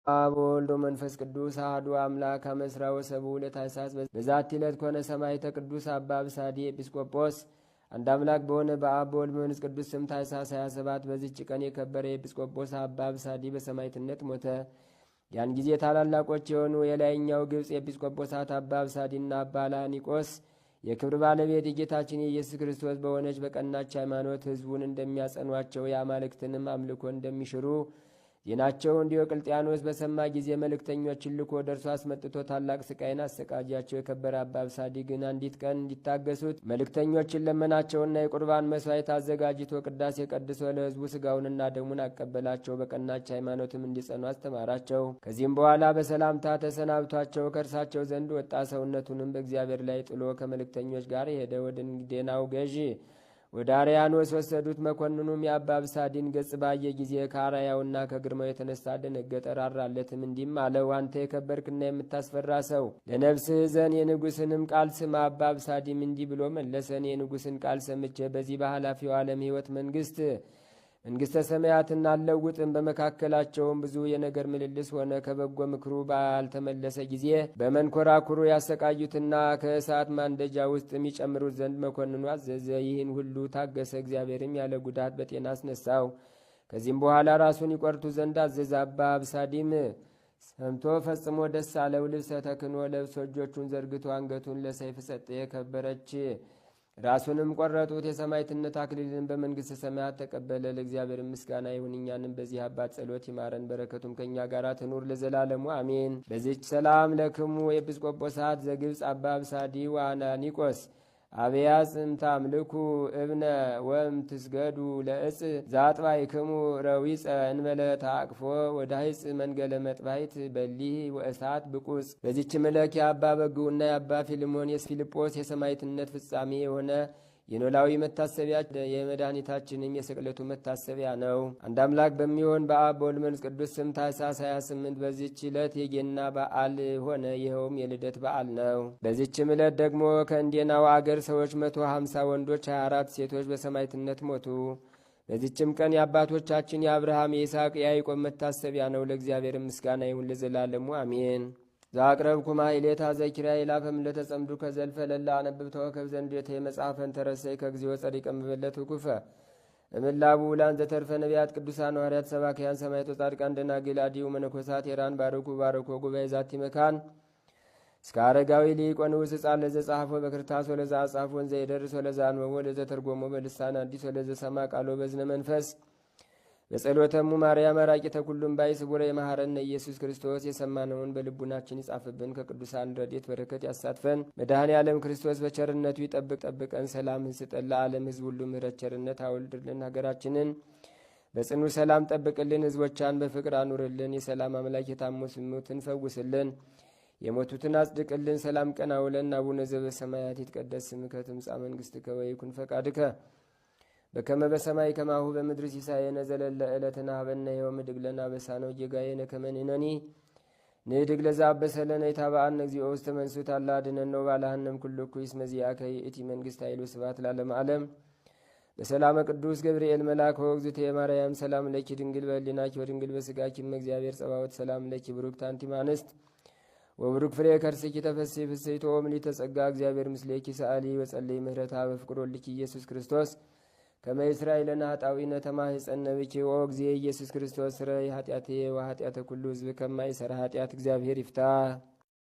አብ ወወልድ ወመንፈስ ቅዱስ አሐዱ አምላክ። አመ እስራ ወሰቡዑ ለታኅሳስ በዛቲ ዕለት ኮነ ሰማዕተ ቅዱስ አባ ብሳዲ ኤጲስቆጶስ። አንድ አምላክ በሆነ በአብ በወልድ በመንፈስ ቅዱስ ስም ታኅሳስ 27 በዚህች ቀን የከበረ ኤጲስቆጶስ አባ ብሳዲ በሰማዕትነት ሞተ። ያን ጊዜ ታላላቆች የሆኑ የላይኛው ግብፅ ኤጲስቆጶሳት አባ ብሳዲና አባ ላኒቆስ የክብር ባለቤት የጌታችን የኢየሱስ ክርስቶስ በሆነች በቀናች ሃይማኖት ሕዝቡን እንደሚያጸኗቸው የአማልክትንም አምልኮ እንደሚሽሩ ዜናቸውን ዲዮቅልጥያኖስ በሰማ ጊዜ መልእክተኞችን ልኮ ደርሶ አስመጥቶ ታላቅ ስቃይን አሰቃጃቸው። የከበረ አባ ብሳዲ ግን አንዲት ቀን እንዲታገሱት መልእክተኞችን ለመናቸውና የቁርባን መስዋዕት አዘጋጅቶ ቅዳሴ ቀድሶ ለሕዝቡ ስጋውንና ደሙን አቀበላቸው። በቀናች ሃይማኖትም እንዲጸኑ አስተማራቸው። ከዚህም በኋላ በሰላምታ ተሰናብቷቸው ከእርሳቸው ዘንድ ወጣ። ሰውነቱንም በእግዚአብሔር ላይ ጥሎ ከመልእክተኞች ጋር ሄደ። ወደ እንግዴናው ገዢ ወደ አርያኖስ ወሰዱት። መኮንኑም የአባ ብሳዲን ገጽ ባየ ጊዜ ከአርአያውና ከግርማው የተነሳ ደነገጠ፣ ራራለትም። እንዲህም አለው፣ አንተ የከበርክና የምታስፈራ ሰው ለነፍስህ ዘን የንጉሥንም ቃል ስማ። አባ ብሳዲም እንዲህ ብሎ መለሰ፣ እኔ የንጉሥን ቃል ሰምቼ በዚህ በኃላፊው ዓለም ሕይወት መንግሥተ ሰማያትን አልለውጥም። በመካከላቸውም ብዙ የነገር ምልልስ ሆነ። ከበጎ ምክሩ ባልተመለሰ ጊዜ በመንኮራኩሩ ያሰቃዩትና ከእሳት ማንደጃ ውስጥ የሚጨምሩት ዘንድ መኮንኑ አዘዘ። ይህን ሁሉ ታገሰ። እግዚአብሔርም ያለ ጉዳት በጤና አስነሳው። ከዚህም በኋላ ራሱን ይቆርጡ ዘንድ አዘዘ። አባ አብሳዲም ሰምቶ ፈጽሞ ደስ አለው። ልብሰ ተክህኖ ለብሶ እጆቹን ዘርግቶ አንገቱን ለሰይፍ ሰጠ። የከበረች ራሱንም ቆረጡት። የሰማዕትነት አክሊልን በመንግሥተ ሰማያት ተቀበለ። ለእግዚአብሔር ምስጋና ይሁን፣ እኛንም በዚህ አባት ጸሎት ይማረን፣ በረከቱም ከእኛ ጋር ትኑር ለዘላለሙ አሜን። በዚች ሰላም ለክሙ ኤጲስቆጶሳት ዘግብፅ አባ ብሳዲ ወአናኒቆስ አብያጽ እምታምልኩ እብነ ወእምትስገዱ ለእጽ ዛጥባይክሙ ረዊፀ እንበለ ታቅፎ ወዳይጽ መንገለ መጥባይት በሊህ ወእሳት ብቁጽ። በዚች መለክ የአባ በግውና የአባ ፊልሞን የፊልጶስ የሰማዕትነት ፍጻሜ የሆነ የኖላዊ መታሰቢያ የመድኃኒታችንም የስቅለቱ መታሰቢያ ነው። አንድ አምላክ በሚሆን በአብ በወልድ መንፈስ ቅዱስ ስም ታኅሳስ 28 በዚህች ዕለት የገና በዓል ሆነ። ይኸውም የልደት በዓል ነው። በዚችም ዕለት ደግሞ ከእንዴናው አገር ሰዎች 150 ወንዶች 24 ሴቶች በሰማዕትነት ሞቱ። በዚችም ቀን የአባቶቻችን የአብርሃም የይስሐቅ የያዕቆብ መታሰቢያ ነው። ለእግዚአብሔር ምስጋና ይሁን ለዘላለሙ አሜን። ዛቅረብኩ ማሕሌታ ዘኪርያ ይላፈም ለተጸምዱ ከዘልፈ ለላ አነብብ ተወከብ ዘንዴተ የመጽሐፈን ተረሰይ ከግዚኦ ጸዲቀ መበለት ኩፈ እምላቡ ውላን ዘተርፈ ነቢያት ቅዱሳን ሐዋርያት ሰባክያን ሰማዕታት ጻድቃን ደናግል አዲሁ መነኮሳት ሄራን ባርኩ ባርኮ ጉባኤ ዛቲ መካን እስከ አረጋዊ ሊቆ ንዑስ ሕፃን ለዘ ጻሐፎ በክርታስ ወለዘ አጻፎ ወንዘ ይደርስ ወለዘ አንበቦ ለዘ ተርጎሞ በልሳን አዲስ ወለዘ ሰማ ቃሎ በዝነ መንፈስ በጸሎተሙ ማርያም አራቂተ ኩሉም ባይ ስቡረ የመሐረነ ኢየሱስ ክርስቶስ የሰማነውን በልቡናችን ይጻፍብን፣ ከቅዱሳን ረድኤት በረከት ያሳትፈን። መድኃኔ ዓለም ክርስቶስ በቸርነቱ ይጠብቅ ጠብቀን፣ ሰላምን ስጠን። ለዓለም ሕዝብ ሁሉ ምሕረት ቸርነት አውልድልን። ሀገራችንን በጽኑ ሰላም ጠብቅልን፣ ሕዝቦቿን በፍቅር አኑርልን። የሰላም አምላክ የታመሙትን ፈውስልን፣ የሞቱትን አጽድቅልን። ሰላም ቀን አውለን። አቡነ ዘበሰማያት ይትቀደስ ስምከ ትምጻእ መንግሥትከ ወይኩን ፈቃድከ በከመ በሰማይ ከማሁ በምድር ሲሳየነ ዘለለ ዕለትነ ሀበነ ዮም ኅድግ ለነ አበሳነ ወጌጋየነ ከመ ንሕነኒ ንኅድግ ለዘአበሰለነ ኢታብአነ እግዚኦ ውስተ መንሱት አላ አድኅነነ ወባልሐነ እምኩሉ እኩይ እስመ ዚአከ ይእቲ መንግሥት ኃይል ወስብሐት ለዓለመ ዓለም። በሰላመ ቅዱስ ገብርኤል መልአክ ኦ እግዝእትየ ማርያም ሰላም ለኪ ድንግል በሕሊናኪ ወድንግል በሥጋኪ እመ እግዚአብሔር ጸባኦት ሰላም ለኪ ብሩክት አንቲ እምአንስት ወብሩክ ፍሬ ከርስኪ ተፈሥሒ ፍሥሕት ኦ ምልዕተ ጸጋ እግዚአብሔር ምስሌኪ ሰአሊ ወጸልይ ምህረታ በፍቅር ወልድኪ ኢየሱስ ክርስቶስ ከመ ይስራይ ለነ ኃጣውኢነ ተማኅፀነ ብኪ። ኦ እግዚእ ኢየሱስ ክርስቶስ ስረይ ኃጢአትየ ወኃጢአተ ኩሉ ሕዝብ ከማይሰራ ኃጢአት እግዚአብሔር ይፍታ።